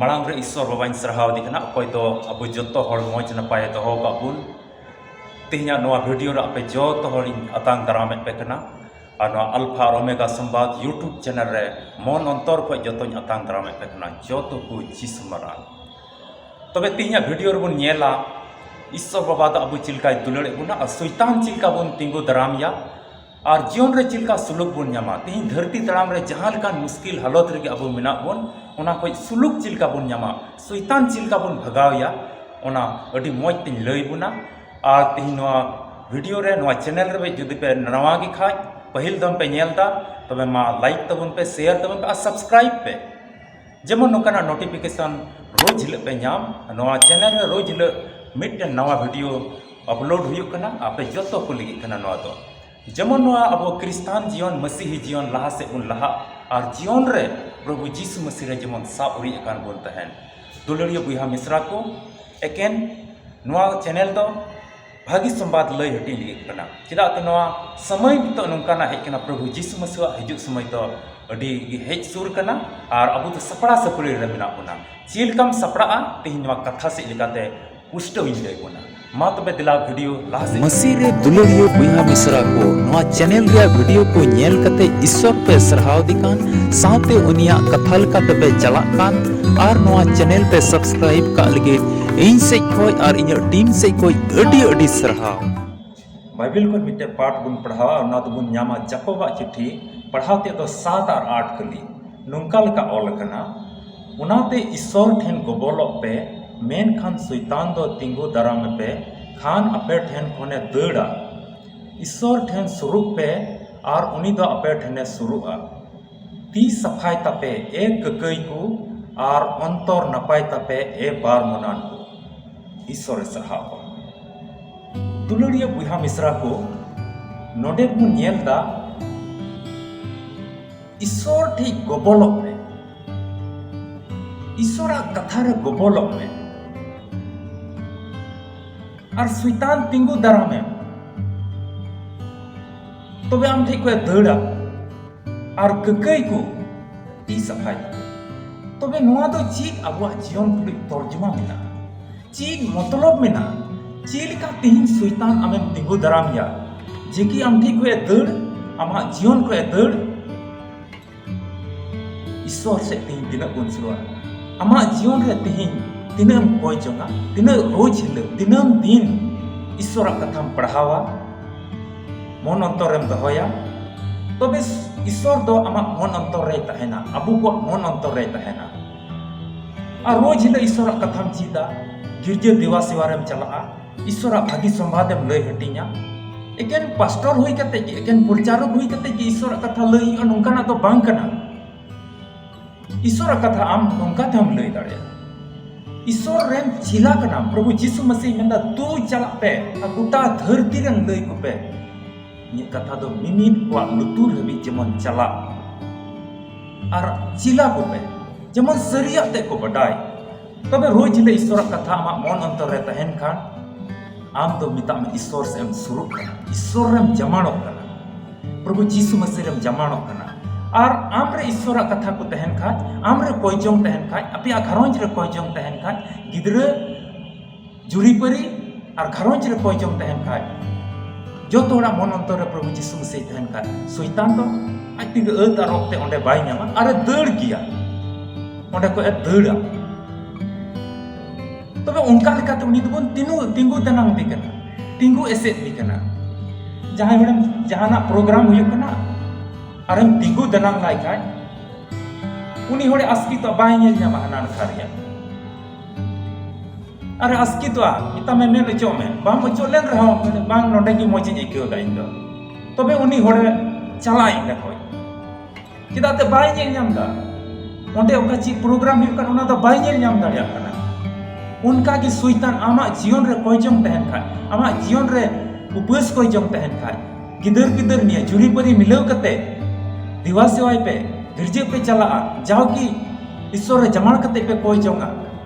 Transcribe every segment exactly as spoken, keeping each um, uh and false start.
ᱢᱟᱲᱟᱝ ᱨᱮ ᱤᱥᱥᱚᱨ ᱵᱟᱵᱟᱧ ᱥᱟᱨᱦᱟᱣ ᱮᱫᱮ ᱠᱟᱱᱟ, ᱚᱠᱚᱭ ᱫᱚ ᱟᱵᱚ ᱡᱚᱛᱚ ᱦᱚᱲ ᱢᱚᱡᱽ ᱱᱟᱯᱟᱭᱮ ᱫᱚᱦᱚ ᱠᱟᱜ ᱵᱚᱱ᱾ ᱛᱮᱦᱮᱧᱟᱜ ᱱᱚᱣᱟ ᱵᱷᱤᱰᱤᱭᱳ ᱨᱮ ᱟᱯᱮ ᱡᱚᱛᱚ ᱦᱚᱲᱤᱧ ᱟᱛᱟᱝ ᱫᱟᱨᱟᱢᱮᱫ ᱯᱮ ᱠᱟᱱᱟ᱾ ᱟᱨ ᱱᱚᱣᱟ ᱟᱞᱯᱷᱟ ᱟᱨ ᱳᱢᱮᱜᱟ ᱥᱚᱢᱵᱟᱫ YouTube ᱪᱮᱱᱮᱞ ᱨᱮ ᱢᱚᱱ ᱚᱱᱛᱚᱨ ᱠᱷᱚᱱ ᱡᱚᱛᱚᱧ ᱟᱛᱟᱝ ᱫᱟᱨᱟᱢᱮᱫ ᱯᱮ ᱠᱟᱱᱟ, ᱡᱚᱛᱚ ᱠᱚ ᱡᱤᱥᱩ ᱢᱟᱨᱟᱝ᱾ ᱛᱚᱵᱮ ᱛᱮᱦᱮᱧᱟᱜ ᱵᱷᱤᱰᱤᱭᱳ ᱨᱮᱵᱚᱱ ᱧᱮᱞᱟ, ᱤᱥᱥᱚᱨ ᱵᱟᱵᱟ ᱫᱚ ᱟᱵᱚ ᱪᱮᱫ ᱞᱮᱠᱟᱭ ᱫᱩᱞᱟᱹᱲᱮᱫ ᱵᱚᱱᱟ ᱟᱨ ᱥᱚᱭᱛᱟᱱ ᱪᱮᱫ ᱞᱮᱠᱟ ᱵᱚᱱ ᱛᱤᱸᱜᱩ ᱫᱟᱨᱟᱢ ᱮᱭᱟ, ᱟᱨ ᱡᱤᱭᱚᱱ ᱨᱮ ᱪᱮᱫ ᱞᱮᱠᱟ ᱥᱩᱞᱩᱠ ᱵᱚᱱ ᱧᱟᱢᱟ᱾ ᱛᱮᱦᱮᱧ ᱫᱷᱟᱹᱨᱛᱤ ᱛᱟᱲᱟᱢ ᱨᱮ ᱡᱟᱦᱟᱸ ᱞᱮᱠᱟᱱ ᱢᱩᱥᱠᱤᱞ ᱦᱟᱞᱚᱛ ᱨᱮᱜᱮ ᱟᱵᱚ ᱢᱮᱱᱟᱜ ᱵᱚᱱ, ᱚᱱᱟ ᱠᱷᱚᱱ ᱥᱩᱞᱩᱠ ᱪᱮᱫ ᱞᱮᱠᱟ ᱵᱚᱱ ᱧᱟᱢᱟ, ᱥᱚᱭᱛᱟᱱ ᱪᱮᱫ ᱞᱮᱠᱟ ᱵᱚᱱ ᱵᱷᱟᱜᱟᱣ ᱮᱭᱟ, ᱚᱱᱟ ᱟᱹᱰᱤ ᱢᱚᱡᱽ ᱛᱤᱧ ᱞᱟᱹᱭ ᱵᱚᱱᱟ᱾ ᱟᱨ ᱛᱮᱦᱮᱧ ᱱᱚᱣᱟ ᱵᱷᱤᱰᱤᱭᱳ ᱨᱮ, ᱱᱚᱣᱟ ᱪᱮᱱᱮᱞ ᱨᱮ ᱡᱩᱫᱤ ᱯᱮ ᱱᱟᱣᱟ ᱜᱮ ᱠᱷᱟᱡ, ᱯᱟᱹᱦᱤᱞ ᱫᱚᱢ ᱯᱮ ᱧᱮᱞ ᱮᱫᱟ, ᱛᱚᱵᱮ ᱢᱟ ᱞᱟᱭᱤᱠ ᱛᱟᱵᱚᱱ ᱯᱮ, ᱥᱮᱭᱟᱨ ᱛᱟᱵᱚᱱ ᱯᱮ ᱟᱨ ᱥᱟᱵᱥᱠᱨᱟᱭᱤᱵ ᱯᱮ᱾ ᱡᱮᱢᱚᱱ ᱱᱚᱝᱠᱟᱱᱟᱜ ᱱᱳᱴᱤᱯᱷᱤᱠᱮᱥᱚᱱ ᱨᱳᱡᱽ ᱦᱤᱞᱳᱜ ᱯᱮ ᱧᱟᱢ᱾ ᱱᱚᱣᱟ ᱪᱮᱱᱮᱞ ᱨᱮ ᱨᱳᱡᱽ ᱦᱤᱞᱳᱜ ᱢᱤᱫᱴᱮᱱ ᱱᱟᱣᱟ ᱵᱷᱤᱰᱤᱭᱳ ᱟᱯᱞᱳᱰ ᱦᱩᱭᱩᱜ ᱠᱟᱱᱟ, ᱟᱯᱮ ᱡᱚᱛᱚ ᱠᱚ ᱞᱟᱹᱜᱤᱫ ᱠᱟᱱᱟ ᱱᱚᱣᱟ ᱫᱚ᱾ ᱡᱮᱢᱚᱱ ᱱᱚᱣᱟ ᱟᱵᱚ ᱠᱨᱤᱥᱛᱟᱱ ᱡᱤᱭᱚᱱ, ᱢᱟᱹᱥᱤᱦᱤ ᱡᱤᱭᱚᱱ ᱞᱟᱦᱟ ᱥᱮᱫ ᱵᱚᱱ ᱞᱟᱦᱟᱜ ᱟᱨ ᱡᱤᱭᱚᱱ ᱨᱮ ᱯᱨᱚᱵᱷᱩ ᱡᱤᱥᱩ ᱢᱟᱹᱥᱤ ᱨᱮ ᱡᱮᱢᱚᱱ ᱥᱟᱵ ᱩᱨᱤᱡ ᱟᱠᱟᱱ ᱵᱚᱱ ᱛᱟᱦᱮᱱ᱾ ᱫᱩᱞᱟᱹᱲᱤᱭᱟᱹ ᱵᱚᱭᱦᱟ ᱢᱤᱥᱨᱟ ᱠᱚ, ᱮᱠᱮᱱ ᱱᱚᱣᱟ ᱪᱮᱱᱮᱞ ᱫᱚ ᱵᱷᱟᱹᱜᱤ ᱥᱚᱢᱵᱟᱫ ᱞᱟᱹᱭ ᱦᱟᱹᱴᱤᱧ ᱞᱟᱹᱜᱤᱫ ᱠᱟᱱᱟ᱾ ᱪᱮᱫᱟᱜ ᱛᱮ ᱱᱚᱣᱟ ᱥᱚᱢᱚᱭ ᱱᱤᱛᱚᱜ ᱱᱚᱝᱠᱟᱱᱟᱜ ᱦᱮᱡ ᱠᱟᱱᱟ, ᱯᱨᱚᱵᱷᱩ ᱡᱤᱥᱩ ᱢᱟᱹᱥᱤᱣᱟᱜ ᱦᱤᱡᱩᱜ ᱥᱚᱢᱚᱭ ᱫᱚ ᱟᱹᱰᱤ ᱜᱮ ᱦᱮᱡ ᱥᱩᱨ ᱠᱟᱱᱟ ᱟᱨ ᱟᱵᱚ ᱫᱚ ᱥᱟᱯᱲᱟ ᱥᱟᱹᱯᱲᱤ ᱨᱮ ᱢᱮᱱᱟᱜ ᱵᱚᱱᱟ᱾ ᱪᱮᱫ ᱞᱮᱠᱟᱢ ᱥᱟᱯᱲᱟᱜᱼᱟ, ᱛᱮᱦᱮᱧ ᱱᱚᱣᱟ ᱠᱟᱛᱷᱟ ᱥᱮᱫ ᱞᱮᱠᱟᱛᱮ ᱯᱩᱥᱴᱟᱹᱣ ᱤᱧ ᱞᱟᱹᱭ ᱵᱚᱱᱟ᱾ ᱢᱟ ᱛᱚᱵᱮ ᱫᱮᱞᱟ ᱵᱷᱤᱰᱤᱭᱳ ᱞᱟᱦᱟ ᱥᱮᱫ᱾ ᱢᱟᱹᱥᱤ ᱨᱮ ᱫᱩᱞᱟᱹᱲᱤᱭᱟᱹ ᱵᱚᱭᱦᱟ ᱢᱤᱥᱨᱟ ᱠᱚ, ᱱᱚᱣᱟ ᱪᱮᱱᱮᱞ ᱨᱮᱭᱟᱜ ᱵᱷᱤᱰᱤᱭᱳ ᱠᱚ ᱧᱮᱞ ᱠᱟᱛᱮ ᱤᱥᱥᱚᱨ ᱯᱮ ᱥᱟᱨᱦᱟᱣ ᱫᱮ ᱠᱟᱱ, ᱥᱟᱶᱛᱮ ᱩᱱᱤᱭᱟᱜ ᱠᱟᱛᱷᱟ ᱞᱮᱠᱟ ᱛᱮᱯᱮ ᱪᱟᱞᱟᱜ ᱠᱟᱱ, ᱟᱨ ᱱᱚᱣᱟ ᱪᱮᱱᱮᱞ ᱯᱮ ᱥᱟᱵᱥᱠᱨᱟᱭᱤᱵ ᱠᱟᱜ ᱞᱟᱹᱜᱤᱫ ᱤᱧ ᱥᱮᱡ ᱠᱷᱚᱡ ᱟᱨ ᱤᱧᱟᱹᱜ ᱴᱤᱢ ᱥᱮᱡ ᱠᱷᱚᱡ ᱟᱹᱰᱤ ᱟᱹᱰᱤ ᱥᱟᱨᱦᱟᱣ᱾ ᱵᱟᱭᱵᱮᱞ ᱠᱷᱚᱱ ᱢᱤᱫᱴᱮᱱ ᱯᱟᱴ ᱵᱚᱱ ᱯᱟᱲᱦᱟᱣᱟ, ᱚᱱᱟ ᱫᱚᱵᱚᱱ ᱧᱟᱢᱟ ᱡᱟᱠᱚᱵᱟᱜ ᱪᱤᱴᱷᱤ, ᱯᱟᱲᱦᱟᱣ ᱛᱮᱫ ᱫᱚ ᱥᱟᱛ ᱟᱨ ᱟᱴ ᱠᱟᱹᱞᱤ᱾ ᱱᱚᱝᱠᱟ ᱞᱮᱠᱟ ᱚᱞ ᱟᱠᱟᱱᱟ, ᱚᱱᱟᱛᱮ ᱤᱥᱥᱚᱨ ᱴᱷᱮᱱ ᱜᱚᱵᱚᱞᱚᱜ ᱯᱮ, ᱢᱮᱱᱠᱷᱟᱱ ᱥᱚᱭᱛᱟᱱ ᱫᱚ ᱛᱤᱸᱜᱩ ᱫᱟᱨᱟᱢᱮ ᱯᱮ, ᱠᱷᱟᱱ ᱟᱯᱮ ᱴᱷᱮᱱ ᱠᱷᱚᱱᱮ ᱫᱟᱹᱲᱟ᱾ ᱤᱥᱥᱚᱨ ᱴᱷᱮᱱ ᱥᱩᱨᱩᱜ ᱯᱮ ᱟᱨ ᱩᱱᱤ ᱫᱚ ᱟᱯᱮ ᱴᱷᱮᱱᱮ ᱥᱩᱨᱩᱜᱼᱟ᱾ ᱛᱤ ᱥᱟᱯᱷᱟᱭ ᱛᱟᱯᱮ, ᱮ ᱠᱟᱹᱠᱟᱹᱭ ᱠᱚ, ᱟᱨ ᱚᱱᱛᱚᱨ ᱱᱟᱯᱟᱭ ᱛᱟᱯᱮ, ᱮ ᱵᱟᱨ ᱢᱚᱱᱟᱱ ᱠᱚ᱾ ᱤᱥᱥᱚᱨᱮ ᱥᱟᱨᱦᱟᱣ ᱠᱚᱣᱟ᱾ ᱫᱩᱞᱟᱹᱲᱤᱭᱟᱹ ᱵᱚᱭᱦᱟ ᱢᱤᱥᱨᱟ ᱠᱚ, ᱱᱚᱰᱮ ᱵᱚᱱ ᱧᱮᱞ ᱮᱫᱟ, ᱤᱥᱥᱚᱨ ᱴᱷᱮᱱ ᱜᱚᱵᱚᱞᱚᱜ ᱢᱮ, ᱤᱥᱥᱚᱨᱟᱜ ᱠᱟᱛᱷᱟ ᱨᱮ ᱜᱚᱵᱚᱞᱚᱜ ᱢᱮ, ᱟᱨ ᱥᱚᱭᱛᱟᱱ ᱛᱤᱸᱜᱩ ᱫᱟᱨᱟᱢᱮᱢ, ᱛᱚᱵᱮ ᱟᱢ ᱴᱷᱮᱱ ᱠᱷᱚᱱ ᱫᱟᱹᱲᱟ᱾ ᱟᱨ ᱠᱟᱹᱠᱟᱹᱭ ᱠᱚ ᱛᱤ ᱥᱟᱯᱷᱟᱭ ᱛᱟᱠᱚ᱾ ᱛᱚᱵᱮ ᱱᱚᱣᱟ ᱫᱚ ᱪᱮᱫ ᱟᱵᱚᱣᱟᱜ ᱡᱤᱭᱚᱱ ᱛᱩᱞᱩᱡ ᱛᱚᱨᱡᱚᱢᱟ ᱢᱮᱱᱟᱜᱼᱟ? ᱪᱮᱫ ᱢᱚᱛᱞᱚᱵ ᱢᱮᱱᱟᱜᱼᱟ? ᱪᱮᱫ ᱞᱮᱠᱟ ᱛᱮᱦᱮᱧ ᱥᱚᱭᱛᱟᱱ ᱟᱢᱮᱢ ᱛᱤᱸᱜᱩ ᱫᱟᱨᱟᱢ ᱮᱭᱟ? ᱡᱮ ᱠᱤ ᱟᱢ ᱴᱷᱮᱡ ᱠᱷᱚᱡ ᱮ ᱫᱟᱹᱲ, ᱟᱢᱟᱜ ᱡᱤᱭᱚᱱ ᱠᱷᱚᱡ ᱮ ᱫᱟᱹᱲ? ᱤᱥᱥᱚᱨ ᱥᱮᱫ ᱛᱮᱦᱮᱧ ᱛᱤᱱᱟᱹᱜ ᱵᱚᱱ ᱥᱩᱨᱩᱜᱼᱟ? ᱟᱢᱟᱜ ᱡᱤᱭᱚᱱ ᱨᱮ ᱛᱮᱦᱮᱧ ᱛᱤᱱᱟᱹᱜ ᱮᱢ ᱠᱚᱭ ᱡᱚᱝᱟ? ᱛᱤᱱᱟᱹᱜ ᱨᱳᱡᱽ ᱦᱤᱞᱳᱜ, ᱫᱤᱱᱟᱹᱢ ᱫᱤᱱ ᱤᱥᱥᱚᱨᱟᱜ ᱠᱟᱛᱷᱟᱢ ᱯᱟᱲᱦᱟᱣᱟ, ᱢᱚᱱ ᱚᱱᱛᱚᱨ ᱨᱮᱢ ᱫᱚᱦᱚᱭᱟ? ᱛᱚᱵᱮ ᱤᱥᱥᱚᱨ ᱫᱚ ᱟᱢᱟᱜ ᱢᱚᱱ ᱚᱱᱛᱚᱨ ᱨᱮᱭ ᱛᱟᱦᱮᱱᱟ, ᱟᱵᱚ ᱠᱚᱣᱟᱜ ᱢᱚᱱ ᱚᱱᱛᱚᱨ ᱨᱮᱭ ᱛᱟᱦᱮᱱᱟ᱾ ᱟᱨ ᱨᱳᱡᱽ ᱦᱤᱞᱳᱜ ᱤᱥᱥᱚᱨᱟᱜ ᱠᱟᱛᱷᱟᱢ ᱪᱮᱫᱟ, ᱜᱤᱨᱡᱟᱹ ᱫᱮᱵᱟ ᱥᱮᱵᱟ ᱨᱮᱢ ᱪᱟᱞᱟᱜᱼᱟ, ᱤᱥᱥᱚᱨᱟᱜ ᱵᱷᱟᱹᱜᱤ ᱥᱚᱢᱵᱟᱫ ᱮᱢ ᱞᱟᱹᱭ ᱦᱟᱹᱴᱤᱧᱟ᱾ ᱮᱠᱮᱱ ᱯᱟᱥᱴᱚᱨ ᱦᱩᱭ ᱠᱟᱛᱮ ᱜᱮ, ᱮᱠᱮᱱ ᱯᱨᱚᱪᱟᱨᱚᱠ ᱦᱩᱭ ᱠᱟᱛᱮ ᱜᱮ ᱤᱥᱥᱚᱨᱟᱜ ᱠᱟᱛᱷᱟ ᱞᱟᱹᱭ ᱦᱩᱭᱩᱜᱼᱟ, ᱱᱚᱝᱠᱟᱱᱟᱜ ᱫᱚ ᱵᱟᱝ ᱠᱟᱱᱟ᱾ ᱤᱥᱥᱚᱨᱟᱜ ᱠᱟᱛᱷᱟ ᱟᱢ ᱱᱚᱝᱠᱟ ᱛᱮᱦᱚᱸᱢ ᱞᱟᱹᱭ ᱫᱟᱲᱮᱭᱟᱜᱼᱟ᱾ ᱤᱥᱥᱚᱨ ᱨᱮᱱ ᱪᱮᱞᱟ ᱠᱟᱱᱟᱢ᱾ ᱯᱨᱚᱵᱷᱩ ᱡᱤᱥᱩ ᱢᱟᱹᱥᱤ ᱢᱮᱱᱫᱟ, "ᱫᱩ ᱪᱟᱞᱟᱜ ᱯᱮ ᱟᱨ ᱜᱚᱴᱟ ᱫᱷᱟᱹᱨᱛᱤ ᱨᱮᱱ ᱞᱟᱹᱭ ᱠᱚᱯᱮ, ᱤᱧᱟᱹᱜ ᱠᱟᱛᱷᱟ ᱫᱚ ᱢᱤᱢᱤᱫ ᱠᱚᱣᱟᱜ ᱞᱩᱛᱩᱨ ᱦᱟᱹᱵᱤᱡ ᱡᱮᱢᱚᱱ ᱪᱟᱞᱟᱜ, ᱟᱨ ᱪᱮᱞᱟ ᱠᱚᱯᱮ, ᱡᱮᱢᱚᱱ ᱥᱟᱹᱨᱤᱭᱟᱜ ᱛᱮ ᱠᱚ ᱵᱟᱰᱟᱭ᱾" ᱛᱚᱵᱮ ᱨᱳᱡᱽ ᱦᱤᱞᱳᱜ ᱤᱥᱥᱚᱨᱟᱜ ᱠᱟᱛᱷᱟ ᱟᱢᱟᱜ ᱢᱚᱱ ᱚᱱᱛᱚᱨ ᱨᱮ ᱛᱟᱦᱮᱱ ᱠᱷᱟᱱ, ᱟᱢ ᱫᱚ ᱢᱮᱛᱟᱜ ᱢᱮ ᱤᱥᱥᱚᱨ ᱥᱮᱫ ᱮᱢ ᱥᱩᱨᱩᱜ ᱠᱟᱱᱟ, ᱤᱥᱥᱚᱨ ᱨᱮᱢ ᱡᱟᱢᱟᱲᱚᱜ ᱠᱟᱱᱟ, ᱯᱨᱚᱵᱷᱩ ᱡᱤᱥᱩ ᱢᱟᱹᱥᱤ ᱨᱮᱢ ᱡᱟᱢᱟᱲᱚᱜ ᱠᱟᱱᱟ᱾ ᱟᱨ ᱟᱢ ᱨᱮ ᱤᱥᱥᱚᱨᱟᱜ ᱠᱟᱛᱷᱟ ᱠᱚ ᱛᱟᱦᱮᱱ ᱠᱷᱟᱡ, ᱟᱢ ᱨᱮ ᱠᱚᱭ ᱡᱚᱝ ᱛᱟᱦᱮᱱ ᱠᱷᱟᱡ, ᱟᱯᱮᱭᱟᱜ ᱜᱷᱟᱨᱚᱸᱡᱽ ᱨᱮ ᱠᱚᱭ ᱡᱚᱝ ᱛᱟᱦᱮᱱ ᱠᱷᱟᱡ, ᱜᱤᱫᱽᱨᱟᱹ ᱡᱩᱨᱤᱯᱟᱹᱨᱤ ᱟᱨ ᱜᱷᱟᱨᱚᱸᱡᱽ ᱨᱮ ᱠᱚᱭ ᱡᱚᱝ ᱛᱟᱦᱮᱱ ᱠᱷᱟᱡ, ᱡᱚᱛᱚ ᱦᱚᱲᱟᱜ ᱢᱚᱱ ᱚᱱᱛᱚᱨ ᱨᱮ ᱯᱨᱚᱵᱷᱩ ᱡᱤᱥᱩ ᱢᱟᱹᱥᱤ ᱛᱟᱦᱮᱱ ᱠᱷᱟᱡ, ᱥᱚᱭᱛᱟᱱ ᱫᱚ ᱟᱡ ᱛᱮᱜᱮ ᱟᱹᱛ ᱟᱨ ᱚᱠᱛᱮ ᱚᱸᱰᱮ ᱵᱟᱭ ᱧᱟᱢᱟ, ᱟᱨᱮ ᱫᱟᱹᱲ ᱜᱮᱭᱟ, ᱚᱸᱰᱮ ᱠᱷᱚᱡ ᱮ ᱫᱟᱹᱲᱟ᱾ ᱛᱚᱵᱮ ᱚᱱᱠᱟ ᱞᱮᱠᱟᱛᱮ ᱩᱱᱤ ᱫᱚᱵᱚᱱ ᱛᱤᱸᱜᱩ, ᱛᱤᱸᱜᱩ ᱫᱟᱱᱟᱝ ᱫᱮ ᱠᱟᱱᱟ, ᱛᱤᱸᱜᱩ ᱮᱥᱮᱫ ᱫᱮ ᱠᱟᱱᱟ᱾ ᱡᱟᱦᱟᱸᱭ ᱦᱚᱲᱮᱢ, ᱡᱟᱦᱟᱱᱟᱜ ᱯᱨᱳᱜᱨᱟᱢ ᱦᱩᱭᱩᱜ ᱠᱟᱱᱟ, ᱟᱨᱮᱢ ᱛᱤᱸᱜᱩ ᱫᱟᱱᱟᱝ ᱞᱟᱭ ᱠᱷᱟᱡ, ᱩᱱᱤ ᱦᱚᱲᱮ ᱟᱥᱠᱤᱛᱚᱜᱼᱟ, ᱵᱟᱭ ᱧᱮᱞ ᱧᱟᱢᱟ ᱦᱟᱱᱟ ᱱᱟᱠᱷᱟ ᱨᱮᱭᱟᱜ᱾ ᱟᱨᱮ ᱟᱥᱠᱤᱛᱚᱜᱼᱟ, ᱢᱮᱛᱟᱢᱮ, "ᱢᱮᱫ ᱚᱪᱚᱜ ᱢᱮ", ᱵᱟᱢ ᱚᱪᱚᱜ ᱞᱮᱱ ᱨᱮᱦᱚᱸ, ᱢᱮᱱᱟ, "ᱵᱟᱝ, ᱱᱚᱰᱮ ᱜᱮ ᱢᱚᱡᱽ ᱤᱧ ᱟᱹᱭᱠᱟᱹᱣ ᱮᱫᱟ ᱤᱧ ᱫᱚ", ᱛᱚᱵᱮ ᱩᱱᱤ ᱦᱚᱲᱮ ᱪᱟᱞᱟᱜ ᱤᱧ ᱠᱷᱚᱡ᱾ ᱪᱮᱫᱟᱜ ᱛᱮ ᱵᱟᱭ ᱧᱮᱞ ᱧᱟᱢ ᱮᱫᱟ? ᱚᱸᱰᱮ ᱚᱠᱟ ᱪᱮᱫ ᱯᱨᱳᱜᱨᱟᱢ ᱦᱩᱭᱩᱜ ᱠᱟᱱᱟ, ᱚᱱᱟ ᱫᱚ ᱵᱟᱭ ᱧᱮᱞ ᱧᱟᱢ ᱫᱟᱲᱮᱭᱟᱜ ᱠᱟᱱᱟ᱾ ᱚᱱᱠᱟ ᱜᱮ ᱥᱚᱭᱛᱟᱱ ᱟᱢᱟᱜ ᱡᱤᱭᱚᱱ ᱨᱮ ᱠᱚᱭ ᱡᱚᱝ ᱛᱟᱦᱮᱱ ᱠᱷᱟᱡ, ᱟᱢᱟᱜ ᱡᱤᱭᱚᱱ ᱨᱮ ᱩᱯᱟᱹᱥ ᱠᱚᱭ ᱡᱚᱝ ᱛᱟᱦᱮᱱ ᱠᱷᱟᱡ, ᱜᱤᱫᱟᱹᱨ ᱯᱤᱫᱟᱹᱨ ᱱᱤᱭᱮ, ᱡᱩᱨᱤ ᱯᱟᱹᱨᱤ ᱢᱤᱞᱟᱹᱣ ᱠᱟᱛᱮ ᱫᱮᱵᱟ ᱥᱮᱣᱟᱭ ᱯᱮ, ᱜᱤᱨᱡᱟᱹ ᱯᱮ ᱪᱟᱞᱟᱜᱼᱟ, ᱡᱟᱣᱜᱮ ᱤᱥᱥᱚᱨ ᱨᱮ ᱡᱟᱢᱟᱲ ᱠᱟᱛᱮ ᱯᱮ ᱠᱚᱭ ᱡᱚᱝᱟ᱾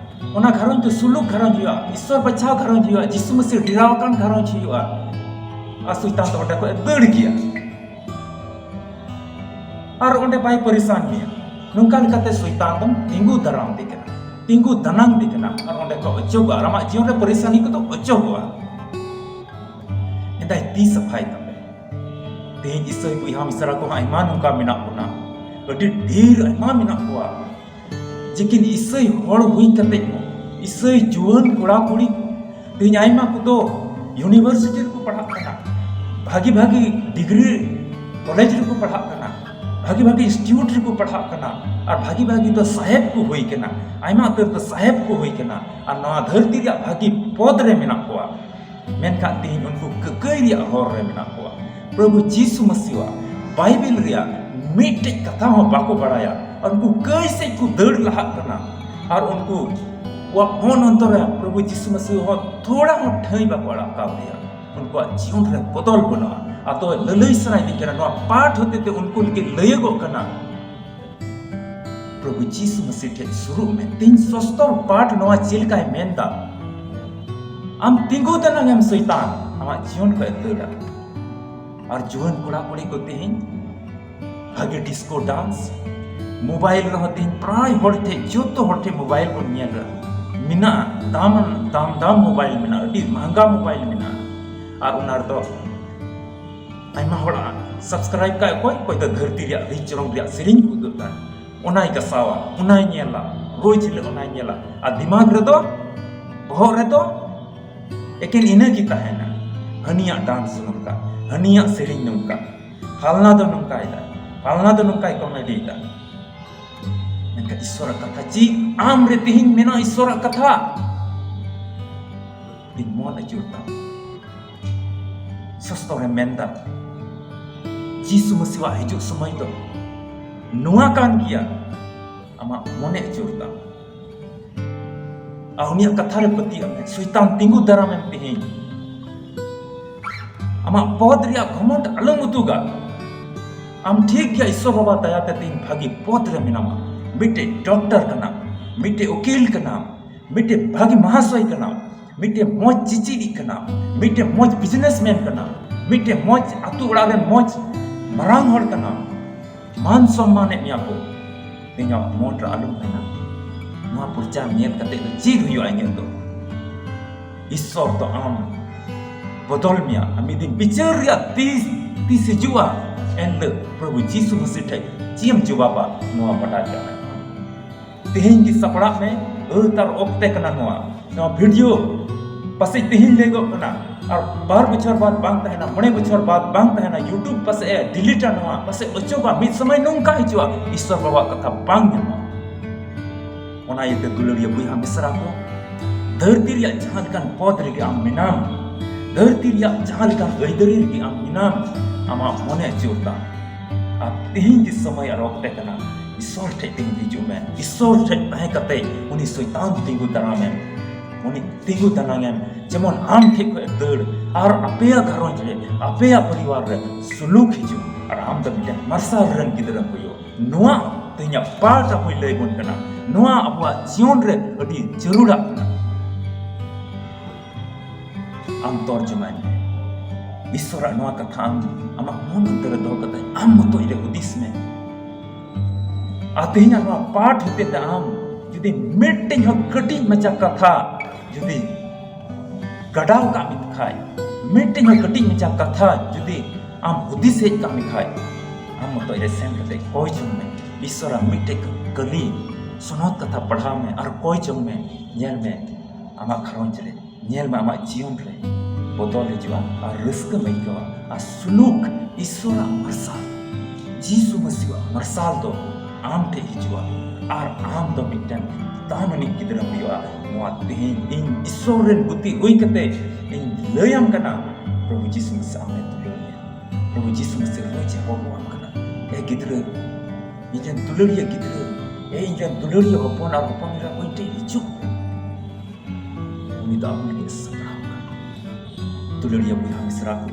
ᱚᱱᱟ ᱜᱷᱟᱨᱚᱸᱡᱽ ᱫᱚ ᱥᱩᱞᱩᱠ ᱜᱷᱟᱨᱚᱸᱡᱽ ᱦᱩᱭᱩᱜᱼᱟ, ᱤᱥᱥᱚᱨ ᱵᱟᱪᱷᱟᱣ ᱜᱷᱟᱨᱚᱸᱡᱽ ᱦᱩᱭᱩᱜᱼᱟ, ᱡᱤᱥᱩ ᱢᱟᱹᱥᱤ ᱰᱮᱨᱟᱣ ᱟᱠᱟᱱ ᱜᱷᱟᱨᱚᱸᱡᱽ ᱦᱩᱭᱩᱜᱼᱟ᱾ ᱟᱨ ᱥᱚᱭᱛᱟᱱ ᱫᱚ ᱚᱸᱰᱮ ᱠᱷᱚᱡ ᱮ ᱫᱟᱹᱲ ᱜᱮᱭᱟ᱾ ᱟᱨ ᱚᱸᱰᱮ ᱵᱟᱭ ᱯᱟᱹᱨᱤᱥᱟᱱ ᱢᱮᱭᱟ᱾ ᱱᱚᱝᱠᱟ ᱞᱮᱠᱟᱛᱮ ᱥᱚᱭᱛᱟᱱ ᱫᱚᱢ ᱛᱤᱸᱜᱩ ᱫᱟᱨᱟᱢ ᱫᱮ ᱠᱟᱱᱟ, ᱛᱤᱸᱜᱩ ᱫᱟᱱᱟᱝ ᱫᱮ ᱠᱟᱱᱟ, ᱟᱨ ᱚᱸᱰᱮ ᱠᱷᱚᱱ ᱚᱪᱚᱜᱚᱜᱼᱟ, ᱟᱨ ᱟᱢᱟᱜ ᱡᱤᱭᱚᱱ ᱨᱮ ᱯᱚᱨᱤᱥᱟᱱᱤ ᱠᱚᱫᱚ ᱚᱪᱚᱜᱚᱜᱼᱟ᱾ ᱢᱮᱱᱫᱟᱭ, ᱛᱤ ᱥᱟᱯᱷᱟᱭ ᱛᱟᱯᱮ᱾ ᱛᱮᱦᱮᱧ ᱤᱥᱟᱹᱭ ᱵᱚᱭᱦᱟ ᱢᱤᱥᱨᱟ ᱠᱚᱦᱚᱸ ᱟᱭᱢᱟ ᱱᱚᱝᱠᱟ ᱢᱮᱱᱟᱜ ᱵᱚᱱᱟ, ᱟᱹᱰᱤ ᱰᱷᱮᱨ ᱟᱭᱢᱟ ᱢᱮᱱᱟᱜ ᱠᱚᱣᱟ᱾ ᱞᱮᱠᱤᱱ ᱤᱥᱟᱹᱭ ᱦᱚᱲ ᱦᱩᱭ ᱠᱟᱛᱮ ᱦᱚᱸ, ᱤᱥᱟᱹᱭ ᱡᱩᱣᱟᱹᱱ ᱠᱚᱲᱟ ᱠᱩᱲᱤ ᱠᱚ, ᱛᱮᱦᱮᱧ ᱟᱭᱢᱟ ᱠᱚᱫᱚ ᱤᱭᱩᱱᱤᱵᱷᱟᱨᱥᱤᱴᱤ ᱨᱮᱠᱚ ᱯᱟᱲᱦᱟᱜ ᱠᱟᱱᱟ, ᱵᱷᱟᱜᱤ ᱵᱷᱟᱜᱤ ᱰᱤᱜᱽᱨᱤ ᱠᱚᱞᱮᱡᱽ ᱨᱮᱠᱚ ᱯᱟᱲᱦᱟᱜ ᱠᱟᱱᱟ, ᱵᱷᱟᱜᱤ ᱵᱷᱟᱜᱤ ᱤᱱᱥᱴᱤᱴᱤᱭᱩᱴ ᱨᱮᱠᱚ ᱯᱟᱲᱦᱟᱜ ᱠᱟᱱᱟ, ᱟᱨ ᱵᱷᱟᱜᱤ ᱵᱷᱟᱜᱤ ᱫᱚ ᱥᱟᱦᱮᱵ ᱠᱚ ᱦᱩᱭ ᱠᱟᱱᱟ, ᱟᱭᱢᱟ ᱩᱛᱟᱹᱨ ᱫᱚ ᱥᱟᱦᱮᱵ ᱠᱚ ᱦᱩᱭ ᱠᱟᱱᱟ, ᱟᱨ ᱱᱚᱣᱟ ᱫᱷᱟᱹᱨᱛᱤ ᱨᱮᱭᱟᱜ ᱵᱷᱟᱜᱤ ᱯᱚᱫᱽ ᱨᱮ ᱢᱮᱱᱟᱜ ᱠᱚᱣᱟ᱾ ᱢᱮᱱᱠᱷᱟᱱ ᱛᱮᱦᱮᱧ ᱩᱱᱠᱩ ᱠᱟᱹᱠᱟᱹᱭ ᱨᱮᱭᱟᱜ ᱦᱚᱨ ᱨᱮ ᱢᱮᱱᱟᱜ ᱠᱚᱣᱟ᱾ ᱯᱨᱚᱵᱷᱩ ᱡᱤᱥᱩ ᱢᱟᱥᱤᱣᱟᱜ ᱵᱟᱭᱵᱮᱞ ᱨᱮᱭᱟᱜ ᱢᱤᱫᱴᱮᱡ ᱠᱟᱛᱷᱟ ᱦᱚᱸ ᱵᱟᱠᱚ ᱵᱟᱲᱟᱭᱟ᱾ ᱟᱨ ᱩᱱᱠᱩ ᱠᱟᱹᱭ ᱥᱮᱫ ᱠᱚ ᱫᱟᱹᱲ ᱞᱟᱦᱟᱜ ᱠᱟᱱᱟ᱾ ᱟᱨ ᱩᱱᱠᱩ ᱠᱚᱣᱟᱜ ᱢᱚᱱ ᱚᱱᱛᱚᱨ ᱨᱮ ᱯᱨᱚᱵᱷᱩ ᱡᱤᱥᱩ ᱢᱟᱥᱤ ᱦᱚᱸ ᱛᱷᱚᱲᱟ ᱦᱚᱸ ᱴᱷᱟᱹᱭ ᱵᱟᱠᱚ ᱟᱲᱟᱜ ᱠᱟᱣᱫᱮᱭᱟ᱾ ᱩᱱᱠᱩᱣᱟᱜ ᱡᱤᱭᱚᱱ ᱨᱮ ᱵᱚᱫᱚᱞ ᱵᱟᱹᱱᱩᱜᱼᱟ᱾ ᱟᱫᱚ ᱞᱟᱹᱞᱟᱹᱭ ᱥᱟᱱᱟᱭᱮᱫᱤᱧ ᱠᱟᱱᱟ, ᱱᱚᱣᱟ ᱯᱟᱴ ᱦᱚᱛᱮ ᱛᱮ ᱩᱱᱠᱩ ᱞᱟᱹᱜᱤᱫ ᱞᱟᱹᱭᱟᱹᱜᱚᱜ ᱠᱟᱱᱟ, ᱯᱨᱚᱵᱷᱩ ᱡᱤᱥᱩ ᱢᱟᱥᱤ ᱴᱷᱮᱱ ᱥᱩᱨᱩᱜ ᱢᱮ᱾ ᱛᱮᱦᱮᱧ ᱥᱚᱥᱛᱚᱨ ᱯᱟᱴ ᱱᱚᱣᱟ ᱪᱮᱫ ᱞᱮᱠᱟᱭ ᱢᱮᱱᱫᱟ? ᱟᱢ ᱛᱤᱸᱜᱩ ᱛᱮᱱᱟᱝ ᱮᱢ ᱥᱚᱭᱛᱟᱱ, ᱟᱢᱟᱜ ᱡᱤᱭᱚᱱ ᱠᱷᱚᱱ ᱫᱟᱹᱲᱟ᱾ ᱟᱨ ᱡᱩᱣᱟᱹᱱ ᱠᱚᱲᱟ ᱠᱩᱲᱤ ᱠᱚ ᱛᱮᱦᱮᱧ ᱵᱷᱟᱜᱮ ᱰᱤᱥᱠᱳ ᱰᱟᱱᱥ, ᱢᱳᱵᱟᱭᱤᱞ ᱨᱮᱦᱚᱸ ᱛᱮᱦᱮᱧ ᱯᱨᱟᱭ ᱦᱚᱲ ᱴᱷᱮᱱ, ᱡᱚᱛᱚ ᱦᱚᱲ ᱴᱷᱮᱱ ᱢᱳᱵᱟᱭᱤᱞ ᱵᱚᱱ ᱧᱮᱞ ᱨᱮ ᱢᱮᱱᱟᱜᱼᱟ, ᱫᱟᱢ ᱫᱟᱢ ᱫᱟᱢ ᱢᱳᱵᱟᱭᱤᱞ ᱢᱮᱱᱟᱜᱼᱟ, ᱟᱹᱰᱤ ᱢᱟᱦᱟᱝᱜᱟ ᱢᱳᱵᱟᱭᱤᱞ ᱢᱮᱱᱟᱜᱼᱟ᱾ ᱟᱨ ᱚᱱᱟ ᱨᱮᱫᱚ ᱟᱭᱢᱟ ᱦᱚᱲᱟᱜ ᱥᱟᱵᱥᱠᱨᱟᱭᱤᱵ ᱠᱟᱜ ᱚᱠᱚᱭ, ᱚᱠᱚᱭ ᱫᱚ ᱫᱷᱟᱹᱨᱛᱤ ᱨᱮᱭᱟᱜ ᱨᱤᱧ ᱪᱚᱨᱚᱝ ᱨᱮᱭᱟᱜ ᱥᱮᱨᱮᱧ ᱠᱚ ᱩᱫᱩᱜ ᱫᱟ, ᱚᱱᱟᱭ ᱜᱟᱥᱟᱣᱟ, ᱚᱱᱟᱭ ᱧᱮᱞᱟ, ᱨᱳᱡᱽ ᱦᱤᱞᱳᱜ ᱚᱱᱟᱭ ᱧᱮᱞᱟ᱾ ᱟᱨ ᱫᱤᱢᱟᱜᱽ ᱨᱮᱫᱚ, ᱵᱚᱦᱚᱜ ᱨᱮᱫᱚ ᱮᱠᱮᱱ ᱤᱱᱟᱹ ᱜᱮ ᱛᱟᱦᱮᱱᱟ, ᱦᱟᱹᱱᱤᱭᱟᱜ ᱰᱟᱱᱥ ᱱᱚᱝᱠᱟ, ᱦᱟᱹᱱᱤᱭᱟᱜ ᱥᱮᱨᱮᱧ ᱱᱚᱝᱠᱟ, ᱯᱷᱟᱞᱱᱟ ᱫᱚ ᱱᱚᱝᱠᱟᱭ ᱫᱟ, ᱯᱷᱟᱞᱱᱟ ᱫᱚ ᱱᱚᱝᱠᱟᱭ ᱠᱚᱢᱮᱰᱤᱭ ᱫᱟ᱾ ᱢᱮᱱᱠᱷᱟᱱ ᱤᱥᱥᱚᱨᱟᱜ ᱠᱟᱛᱷᱟ ᱪᱮᱫ ᱟᱢ ᱨᱮ ᱛᱮᱦᱮᱧ ᱢᱮᱱᱟᱜᱼᱟ? ᱤᱥᱥᱚᱨᱟᱜ ᱠᱟᱛᱷᱟ ᱛᱤᱧ ᱢᱚᱱ ᱟᱹᱪᱩᱨ ᱛᱟᱢ᱾ ᱥᱚᱥᱛᱚ ᱨᱮ ᱢᱮᱱᱫᱟ, ᱡᱤᱥᱩ ᱢᱟᱹᱥᱤᱣᱟᱜ ᱦᱤᱡᱩᱜ ᱥᱚᱢᱚᱭ ᱫᱚ ᱱᱚᱣᱟ ᱠᱟᱱ ᱜᱮᱭᱟ, ᱟᱢᱟᱜ ᱢᱚᱱᱮ ᱟᱹᱪᱩᱨ ᱛᱟᱢ᱾ ᱟᱨ ᱩᱱᱤᱭᱟᱜ ᱠᱟᱛᱷᱟ ᱨᱮ ᱯᱟᱹᱛᱭᱟᱹᱜ ᱢᱮ, ᱥᱚᱭᱛᱟᱱ ᱛᱤᱸᱜᱩ ᱫᱟᱨᱟᱢᱮᱢ ᱛᱮᱦᱮᱧ᱾ ᱟᱢᱟᱜ ᱯᱚᱫ ᱨᱮᱭᱟᱜ ᱜᱷᱚᱢᱚᱱᱰ ᱟᱞᱚᱢ ᱩᱫᱩᱜᱟ᱾ ᱟᱢ ᱴᱷᱤᱠ ᱜᱮᱭᱟ, ᱤᱥᱥᱚᱨ ᱵᱟᱵᱟ ᱫᱟᱭᱟᱛᱮ ᱛᱮᱦᱮᱧ ᱵᱷᱟᱹᱜᱤ ᱯᱚᱫ ᱨᱮ ᱢᱮᱱᱟᱢᱟ, ᱢᱤᱫᱴᱮᱡ ᱰᱚᱠᱴᱚᱨ ᱠᱟᱱᱟᱢ, ᱢᱤᱫᱴᱮᱡ ᱩᱠᱤᱞ ᱠᱟᱱᱟᱢ, ᱢᱤᱫᱴᱮᱡ ᱵᱷᱟᱹᱜᱤ ᱢᱟᱦᱟᱥᱚᱭ ᱠᱟᱱᱟᱢ, ᱢᱤᱫᱴᱮᱡ ᱢᱚᱡᱽ ᱪᱤᱪᱤᱫᱤᱡ ᱠᱟᱱᱟᱢ, ᱢᱤᱫᱴᱮᱡ ᱢᱚᱡᱽ ᱵᱤᱡᱽᱱᱮᱥᱢᱮᱱ ᱠᱟᱱᱟᱢ, ᱢᱤᱫᱴᱮᱡ ᱢᱚᱡᱽ ᱟᱹᱛᱩ ᱚᱲᱟᱜ ᱨᱮᱱ ᱢᱚᱡᱽ ᱢᱟᱨᱟᱝ ᱦᱚᱲ ᱠᱟᱱᱟᱢ, ᱢᱟᱱ ᱥᱚᱢᱢᱟᱱᱮᱫ ᱢᱮᱭᱟ ᱠᱚ᱾ ᱤᱧᱟᱹᱜ ᱢᱚᱱ ᱨᱮ ᱟᱞᱚᱢ ᱢᱮᱱᱟ, ᱱᱚᱣᱟ ᱯᱨᱚᱪᱟᱨ ᱧᱮᱞ ᱠᱟᱛᱮ ᱫᱚ ᱪᱮᱫ ᱦᱩᱭᱩᱜᱼᱟ ᱤᱧᱟᱹᱜ ᱫᱚ? ᱤᱥᱥᱚᱨ ᱫᱚ ᱟᱢ ᱵᱚᱫᱚᱞ ᱢᱮᱭᱟ᱾ ᱟᱨ ᱢᱤᱫ ᱫᱤᱱ ᱵᱤᱪᱟᱹᱨ ᱨᱮᱭᱟᱜ ᱛᱤᱥ, ᱛᱤᱥ ᱦᱤᱡᱩᱜᱼᱟ, ᱮᱱᱦᱤᱞᱳᱜ ᱯᱨᱚᱵᱷᱩ ᱡᱤᱥᱩ ᱢᱟᱹᱥᱤ ᱴᱷᱮᱱ ᱪᱮᱫ ᱮᱢ ᱡᱚᱵᱟᱵᱟ, ᱱᱚᱣᱟ ᱵᱟᱰᱟᱭ ᱠᱟᱜ ᱢᱮ᱾ ᱛᱮᱦᱮᱧ ᱜᱮ ᱥᱟᱯᱲᱟᱜ ᱢᱮ, ᱟᱹᱛ ᱟᱨ ᱚᱠᱛᱮ ᱠᱟᱱᱟ ᱱᱚᱣᱟ᱾ ᱱᱚᱣᱟ ᱵᱷᱤᱰᱤᱭᱳ ᱯᱟᱥᱮᱡ ᱛᱮᱦᱮᱧ ᱞᱟᱹᱭᱚᱜ ᱠᱟᱱᱟ, ᱟᱨ ᱵᱟᱨ ᱵᱚᱪᱷᱚᱨ ᱵᱟᱫ ᱵᱟᱝ ᱛᱟᱦᱮᱱᱟ, ᱢᱚᱬᱮ ᱵᱚᱪᱷᱚᱨ ᱵᱟᱫ ᱵᱟᱝ ᱛᱟᱦᱮᱱᱟ, YouTube ᱯᱟᱥᱮᱡ ᱮ ᱰᱤᱞᱤᱴᱟ, ᱱᱚᱣᱟ ᱯᱟᱥᱮᱡ ᱚᱪᱚᱜᱟ᱾ ᱢᱤᱫ ᱥᱚᱢᱚᱭ ᱱᱚᱝᱠᱟ ᱦᱤᱡᱩᱜᱼᱟ, ᱤᱥᱥᱚᱨ ᱵᱟᱵᱟᱣᱟᱜ ᱠᱟᱛᱷᱟ ᱵᱟᱝ ᱧᱟᱢᱚᱜᱼᱟ᱾ ᱚᱱᱟ ᱤᱭᱟᱹᱛᱮ ᱫᱩᱞᱟᱹᱲᱤᱭᱟᱹ ᱵᱚᱭᱦᱟ ᱢᱤᱥᱨᱟ ᱠᱚ, ᱫᱷᱟᱹᱨᱛᱤ ᱨᱮᱭᱟᱜ ᱡᱟᱦᱟᱸ ᱞᱮᱠᱟᱱ ᱯᱚᱫᱽ ᱨᱮᱜᱮ ᱟᱢ ᱢᱮᱱᱟᱢ, ᱫᱷᱟᱹᱨᱛᱤ ᱨᱮᱭᱟᱜ ᱡᱟᱦᱟᱸ ᱞᱮᱠᱟᱱ ᱟᱹᱭᱫᱟᱹᱨᱤ ᱨᱮᱜᱮ ᱟᱢ ᱢᱮᱱᱟᱢ, ᱟᱢᱟᱜ ᱢᱚᱱᱮ ᱟᱹᱪᱩᱨ ᱛᱟᱢ᱾ ᱟᱨ ᱛᱮᱦᱮᱧ ᱜᱮ ᱥᱚᱢᱚᱭ ᱟᱨ ᱚᱠᱛᱮ ᱠᱟᱱᱟ, ᱤᱥᱥᱚᱨ ᱴᱷᱮᱡ ᱛᱮᱦᱮᱧ ᱦᱤᱡᱩᱜ ᱢᱮ᱾ ᱤᱥᱥᱚᱨ ᱴᱷᱮᱡ ᱛᱟᱦᱮᱸ ᱠᱟᱛᱮ ᱩᱱᱤ ᱥᱚᱭᱛᱟᱱ ᱛᱤᱸᱜᱩ ᱫᱟᱨᱟᱢᱮᱢ, ᱩᱱᱤ ᱛᱤᱸᱜᱩ ᱫᱟᱱᱟᱝᱮᱢ, ᱡᱮᱢᱚᱱ ᱟᱢ ᱴᱷᱮᱡ ᱠᱷᱚᱡ ᱫᱟᱹᱲ ᱟᱨ ᱟᱯᱮᱭᱟᱜ ᱜᱷᱟᱨᱚᱸᱡᱽ ᱨᱮ, ᱟᱯᱮᱭᱟᱜ ᱯᱚᱨᱤᱵᱟᱨ ᱨᱮ ᱥᱩᱞᱩᱠ ᱦᱤᱡᱩᱜ ᱟᱨ ᱟᱢ ᱫᱚ ᱢᱤᱫᱴᱮᱱ ᱢᱟᱨᱥᱟᱞ ᱨᱮᱱ ᱜᱤᱫᱽᱨᱟᱹᱢ ᱦᱩᱭᱩᱜ᱾ ᱱᱚᱣᱟ ᱛᱮᱦᱮᱧᱟᱜ ᱯᱟᱴ ᱟᱵᱚᱭ ᱞᱟᱹᱭ ᱵᱚᱱ ᱠᱟᱱᱟ᱾ ᱱᱚᱣᱟ ᱟᱵᱚᱣᱟᱜ ᱡᱤᱭᱚᱱ ᱨᱮ ᱟᱹᱰᱤ ᱡᱟᱹᱨᱩᱲᱟᱜ ᱠᱟᱱᱟ᱾ ᱟᱢ ᱛᱚᱨᱡᱚᱢᱟᱭ ᱢᱮ᱾ ᱤᱥᱥᱚᱨᱟᱜ ᱱᱚᱣᱟ ᱠᱟᱛᱷᱟ ᱟᱢ ᱟᱢᱟᱜ ᱢᱚᱱ ᱚᱱᱛᱚᱨ ᱨᱮ ᱫᱚᱦᱚ ᱠᱟᱛᱮ ᱟᱢ ᱢᱚᱛᱚᱡ ᱨᱮ ᱦᱩᱫᱤᱥ ᱢᱮ᱾ ᱟᱨ ᱛᱮᱦᱮᱧᱟᱜ ᱱᱚᱣᱟ ᱯᱟᱴ ᱦᱚᱛᱮ ᱛᱮ ᱟᱢ ᱡᱩᱫᱤ ᱢᱤᱫᱴᱮᱱ ᱦᱚᱸ ᱠᱟᱹᱴᱤᱡ ᱢᱟᱪᱷᱟ ᱠᱟᱛᱷᱟ ᱡᱩᱫᱤ ᱜᱟᱰᱟᱣ ᱠᱟᱜ ᱢᱮ ᱠᱷᱟᱡ, ᱢᱤᱫᱴᱮᱱ ᱦᱚᱸ ᱠᱟᱹᱴᱤᱡ ᱢᱟᱪᱷᱟ ᱠᱟᱛᱷᱟ ᱡᱩᱫᱤ ᱟᱢ ᱦᱩᱫᱤᱥ ᱦᱮᱡ ᱠᱟᱜ ᱢᱮ ᱠᱷᱟᱡ, ᱟᱢ ᱢᱚᱛᱚᱡ ᱨᱮ ᱥᱮᱱ ᱠᱟᱛᱮ ᱠᱚᱭ ᱡᱚᱝ ᱢᱮ᱾ ᱤᱥᱥᱚᱨᱟᱜ ᱢᱤᱫᱴᱮᱡ ᱠᱟᱹᱞᱤ, ᱥᱚᱱᱚᱛ ᱠᱟᱛᱷᱟ ᱯᱟᱲᱦᱟᱣ ᱢᱮ ᱟᱨ ᱠᱚᱭ ᱡᱚᱝ ᱢᱮ᱾ ᱧᱮᱞ ᱢᱮ, ᱟᱢᱟᱜ ᱜᱷᱟᱨᱚᱸᱡᱽ ᱨᱮ, ᱧᱮᱞ ᱢᱮ, ᱟᱢᱟᱜ ᱡᱤᱭᱚᱱ ᱨᱮ ᱵᱚᱫᱚᱞ ᱦᱤᱡᱩᱜᱼᱟ ᱟᱨ ᱨᱟᱹᱥᱠᱟᱹᱢ ᱟᱹᱭᱠᱟᱹᱣᱟ᱾ ᱟᱨ ᱥᱩᱞᱩᱠ, ᱤᱥᱥᱚᱨᱟᱜ ᱢᱟᱨᱥᱟᱞ, ᱡᱤᱥᱩ ᱢᱟᱹᱥᱤᱣᱟᱜ ᱢᱟᱨᱥᱟᱞ ᱫᱚ ᱟᱢ ᱴᱷᱮᱡ ᱦᱤᱡᱩᱜᱼᱟ ᱟᱨ ᱟᱢ ᱫᱚ ᱢᱤᱫᱴᱮᱱ ᱫᱟᱢ ᱟᱹᱱᱤᱡ ᱜᱤᱫᱽᱨᱟᱹᱢ ᱦᱩᱭᱩᱜᱼᱟ᱾ ᱱᱚᱣᱟ ᱛᱮᱦᱮᱧ ᱤᱧ ᱤᱥᱥᱚᱨ ᱨᱮᱱ ᱜᱩᱛᱤ ᱦᱩᱭ ᱠᱟᱛᱮ ᱤᱧ ᱞᱟᱹᱭᱟᱢ ᱠᱟᱱᱟ, ᱯᱨᱚᱵᱷᱩ ᱡᱤᱥᱩ ᱢᱟᱹᱥᱤ ᱟᱢᱮ ᱫᱩᱞᱟᱹᱲ ᱢᱮᱭᱟ᱾ ᱯᱨᱚᱵᱷᱩ ᱡᱤᱥᱩ ᱢᱟᱹᱥᱤ ᱨᱚᱲ ᱪᱮ ᱦᱚᱦᱚᱣᱟᱢ ᱠᱟᱱᱟ, ᱮ ᱜᱤᱫᱽᱨᱟᱹ, ᱤᱧ ᱨᱮᱱ ᱫᱩᱞᱟᱹᱲᱤᱭᱟᱹ ᱜᱤᱫᱽᱨᱟᱹ, ᱮ ᱤᱧ ᱨᱮᱱ ᱫᱩᱞᱟᱹᱲᱤᱭᱟᱹ ᱦᱚᱯᱚᱱ ᱟᱨ ᱦᱚᱯᱚᱱ ᱮᱨᱟ ᱠᱚ, ᱤᱧ ᱴᱷᱮᱱ ᱦᱤᱡᱩᱜ ᱢᱮ᱾ ᱩᱱᱤ ᱫᱚ ᱟᱵᱚ ᱞᱟᱹᱜᱤᱫ ᱮ ᱥᱟᱯᱲᱟᱣ ᱟᱠᱟᱫ᱾ ᱫᱩᱞᱟᱹᱲᱤᱭᱟᱹ ᱵᱚᱭᱦᱟ ᱢᱤᱥᱨᱟ ᱠᱚ,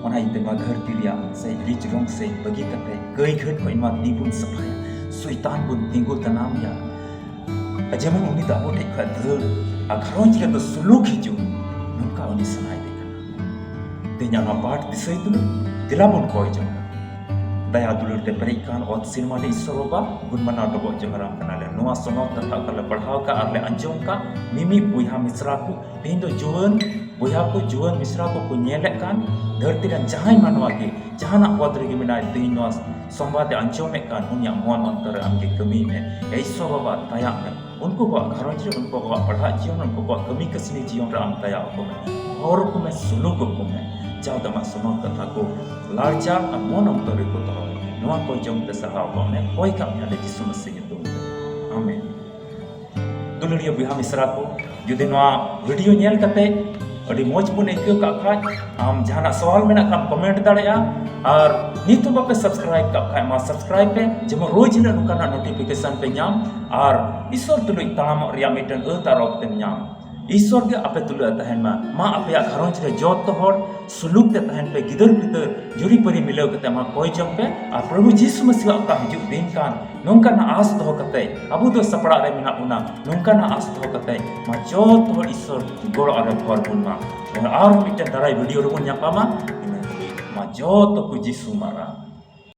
ᱚᱱᱟ ᱤᱭᱟᱹᱛᱮ ᱱᱚᱣᱟ ᱫᱷᱟᱹᱨᱛᱤ ᱨᱮᱭᱟᱜ ᱥᱮ ᱨᱤᱪ ᱨᱚᱝ ᱥᱮ ᱵᱟᱹᱜᱤ ᱠᱟᱛᱮ ᱠᱟᱹᱭ ᱜᱷᱟᱹᱴ ᱠᱷᱚᱱ ᱱᱚᱣᱟ ᱛᱤ ᱵᱚᱱ ᱥᱟᱯᱷᱟᱭᱟ, ᱥᱚᱭᱛᱟᱱ ᱵᱚᱱ ᱛᱤᱸᱜᱩ ᱫᱟᱱᱟᱢ ᱮᱭᱟ᱾ ᱟᱨ ᱡᱮᱢᱚᱱ ᱩᱱᱤ ᱫᱚ ᱟᱵᱚ ᱴᱷᱮᱡ ᱠᱷᱚᱱ ᱫᱟᱹᱲ, ᱟᱨ ᱜᱷᱟᱨᱚᱸᱡᱽ ᱨᱮᱫᱚ ᱥᱩᱞᱩᱠ ᱦᱤᱡᱩᱜ, ᱱᱚᱝᱠᱟ ᱩᱱᱤ ᱥᱟᱱᱟᱭᱮᱫᱮ ᱠᱟᱱᱟ᱾ ᱛᱮᱦᱮᱧᱟᱜ ᱱᱚᱣᱟ ᱯᱟᱴ ᱫᱤᱥᱟᱹᱭ ᱛᱩᱞᱩᱡ ᱫᱮᱞᱟ ᱵᱚᱱ ᱠᱚᱭ ᱡᱚᱝᱟ᱾ ᱫᱟᱭᱟ ᱫᱩᱞᱟᱹᱲ ᱛᱮ ᱯᱮᱨᱮᱡ ᱠᱟᱱ ᱚᱛ ᱥᱤᱨᱢᱟ ᱨᱮ ᱤᱥᱥᱚᱨ ᱵᱟᱵᱟ, ᱜᱩᱱ ᱢᱟᱱᱟᱣ ᱰᱚᱵᱚᱜ ᱡᱚᱦᱟᱨᱟᱢ ᱠᱟᱱᱟᱞᱮ᱾ ᱱᱚᱣᱟ ᱥᱚᱱᱚᱛ ᱠᱟᱛᱷᱟ ᱚᱠᱟ ᱞᱮ ᱯᱟᱲᱦᱟᱣ ᱠᱟᱜ ᱟᱨ ᱞᱮ ᱟᱸᱡᱚᱢ ᱠᱟᱜ, ᱢᱤᱢᱤᱫ ᱵᱚᱭᱦᱟ ᱢᱤᱥᱨᱟ ᱠᱚ, ᱛᱮᱦᱮᱧ ᱫᱚ ᱡᱩᱣᱟᱹᱱ ᱵᱚᱭᱦᱟ ᱠᱚ, ᱡᱩᱣᱟᱹᱱ ᱢᱤᱥᱨᱟ ᱠᱚᱠᱚ ᱧᱮᱞᱮᱫ ᱠᱟᱱ, ᱫᱷᱟᱹᱨᱛᱤ ᱨᱮᱱ ᱡᱟᱦᱟᱸᱭ ᱢᱟᱱᱣᱟ ᱜᱮ ᱡᱟᱦᱟᱱᱟᱜ ᱯᱚᱫᱽ ᱨᱮᱜᱮ ᱢᱮᱱᱟᱭ, ᱛᱮᱦᱮᱧ ᱱᱚᱣᱟ ᱥᱚᱢᱵᱟᱫ ᱮ ᱟᱸᱡᱚᱢᱮᱫ ᱠᱟᱱ, ᱩᱱᱤᱭᱟᱜ ᱢᱚᱱ ᱚᱱᱛᱚᱨ ᱨᱮ ᱟᱢᱜᱮ ᱠᱟᱹᱢᱤᱭ ᱢᱮ᱾ ᱮ ᱤᱥᱥᱚᱨ ᱵᱟᱵᱟ, ᱫᱟᱭᱟᱜ ᱢᱮ᱾ ᱩᱱᱠᱩ ᱠᱚᱣᱟᱜ ᱜᱷᱟᱨᱚᱸᱡᱽ ᱨᱮ, ᱩᱱᱠᱩ ᱠᱚᱣᱟᱜ ᱯᱟᱲᱦᱟᱜ ᱡᱤᱭᱚᱱ, ᱩᱱᱠᱩ ᱠᱚᱣᱟᱜ ᱠᱟᱹᱢᱤ ᱠᱟᱹᱥᱱᱤ ᱡᱤᱭᱚᱱ ᱨᱮ ᱟᱢ ᱫᱟᱭᱟ ᱟᱠᱚ ᱢᱮ, ᱦᱚᱨ ᱟᱠᱚ ᱢᱮ, ᱥᱩᱞᱩᱠ ᱟᱠᱚ ᱢᱮ, ᱡᱟᱣ ᱫᱚ ᱟᱢᱟᱜ ᱥᱚᱱᱚᱛ ᱠᱟᱛᱷᱟ ᱠᱚ ᱞᱟᱲᱪᱟᱜ ᱟᱨ ᱢᱚᱱ ᱚᱱᱛᱚᱨ ᱨᱮᱠᱚ ᱫᱚᱦᱚ ᱢᱮ᱾ ᱱᱚᱣᱟ ᱠᱚ ᱡᱚᱢ ᱛᱮ ᱥᱟᱨᱦᱟᱣ ᱠᱚ ᱢᱮ, ᱠᱚᱭ ᱠᱟᱜ ᱢᱮᱭᱟ ᱞᱮ ᱡᱤᱥᱩ ᱢᱟᱹᱥᱤ ᱧᱩᱛᱩᱢ ᱛᱮ᱾ ᱟᱢᱮᱱ᱾ ᱫᱩᱞᱟᱹᱲᱤᱭᱟᱹ ᱵᱚᱭᱦᱟ ᱢᱤᱥᱨᱟ ᱠᱚ, ᱡᱩᱫᱤ ᱱᱚᱣᱟ ᱵᱷᱤᱰᱤᱭᱳ ᱧᱮᱞ ᱠᱟᱛᱮ ᱟᱹᱰᱤ ᱢᱚᱡᱽ ᱵᱚᱱ ᱟᱹᱭᱠᱟᱹᱣ ᱠᱟᱜ ᱠᱷᱟᱡ, ᱟᱢ ᱡᱟᱦᱟᱱᱟᱜ ᱥᱚᱣᱟᱞ ᱢᱮᱱᱟᱜ ᱠᱷᱟᱱ ᱠᱚᱢᱮᱱᱴ ᱫᱟᱲᱮᱭᱟᱜᱼᱟ, ᱟᱨ ᱱᱤᱛ ᱦᱚᱸ ᱵᱟᱯᱮ ᱥᱟᱵᱥᱠᱨᱟᱭᱤᱵ ᱠᱟᱜ ᱠᱷᱟᱡ ᱢᱟ ᱥᱟᱵᱥᱠᱨᱟᱭᱤᱵ ᱯᱮ, ᱡᱮᱢᱚᱱ ᱨᱳᱡᱽ ᱦᱤᱞᱳᱜ ᱱᱚᱝᱠᱟᱱᱟᱜ ᱱᱳᱴᱤᱯᱷᱤᱠᱮᱥᱚᱱ ᱯᱮ ᱧᱟᱢ᱾ ᱟᱨ ᱤᱥᱥᱚᱨ ᱛᱩᱞᱩᱡ ᱛᱟᱲᱟᱢᱚᱜ ᱨᱮᱭᱟᱜ ᱢᱤᱫᱴᱟᱝ ᱟᱹᱛ ᱟᱨ ᱚᱠᱛᱮᱢ ᱧᱟᱢ᱾ ᱤᱥᱥᱚᱨ ᱜᱮ ᱟᱯᱮ ᱛᱩᱞᱩᱡ ᱮ ᱛᱟᱦᱮᱱ ᱢᱟ᱾ ᱢᱟ ᱟᱯᱮᱭᱟᱜ ᱜᱷᱟᱨᱚᱸᱡᱽ ᱨᱮ ᱡᱚᱛᱚ ᱦᱚᱲ ᱥᱩᱞᱩᱠ ᱛᱮ ᱛᱟᱦᱮᱱ ᱯᱮ, ᱜᱤᱫᱟᱹᱨ ᱯᱤᱫᱟᱹᱨ ᱡᱩᱨᱤ ᱯᱟᱹᱨᱤ ᱢᱤᱞᱟᱹᱣ ᱠᱟᱛᱮ ᱢᱟ ᱠᱚᱭ ᱡᱚᱝ ᱯᱮ᱾ ᱟᱨ ᱯᱨᱚᱵᱷᱩ ᱡᱤᱥᱩ ᱢᱟᱹᱥᱤᱦᱟᱜ ᱚᱠᱟ ᱦᱤᱡᱩᱜ ᱫᱤᱱ ᱠᱟᱱ, ᱱᱚᱝᱠᱟᱱᱟᱜ ᱟᱥ ᱫᱚᱦᱚ ᱠᱟᱛᱮ, ᱟᱵᱚ ᱫᱚ ᱥᱟᱯᱲᱟᱜ ᱨᱮ ᱢᱮᱱᱟᱜ ᱵᱚᱱᱟ, ᱱᱚᱝᱠᱟᱱᱟᱜ ᱟᱥ ᱫᱚᱦᱚ ᱠᱟᱛᱮ ᱢᱟ ᱡᱚᱛᱚ ᱦᱚᱲ ᱤᱥᱥᱚᱨ ᱜᱚᱲᱚ ᱟᱨ ᱵᱷᱚᱨ ᱵᱚᱱ ᱢᱟ᱾ ᱟᱨᱦᱚᱸ ᱢᱤᱫᱴᱮᱱ ᱫᱟᱨᱟᱭ ᱵᱷᱤᱰᱤᱭᱳ ᱨᱮᱵᱚᱱ ᱧᱟᱯᱟᱢᱟ᱾ ᱤᱱᱟᱹ ᱦᱟᱹᱵᱤᱡ ᱢᱟ ᱡᱚᱛᱚ ᱠᱚ ᱡᱤᱥᱩ ᱢᱟᱨᱟᱝ᱾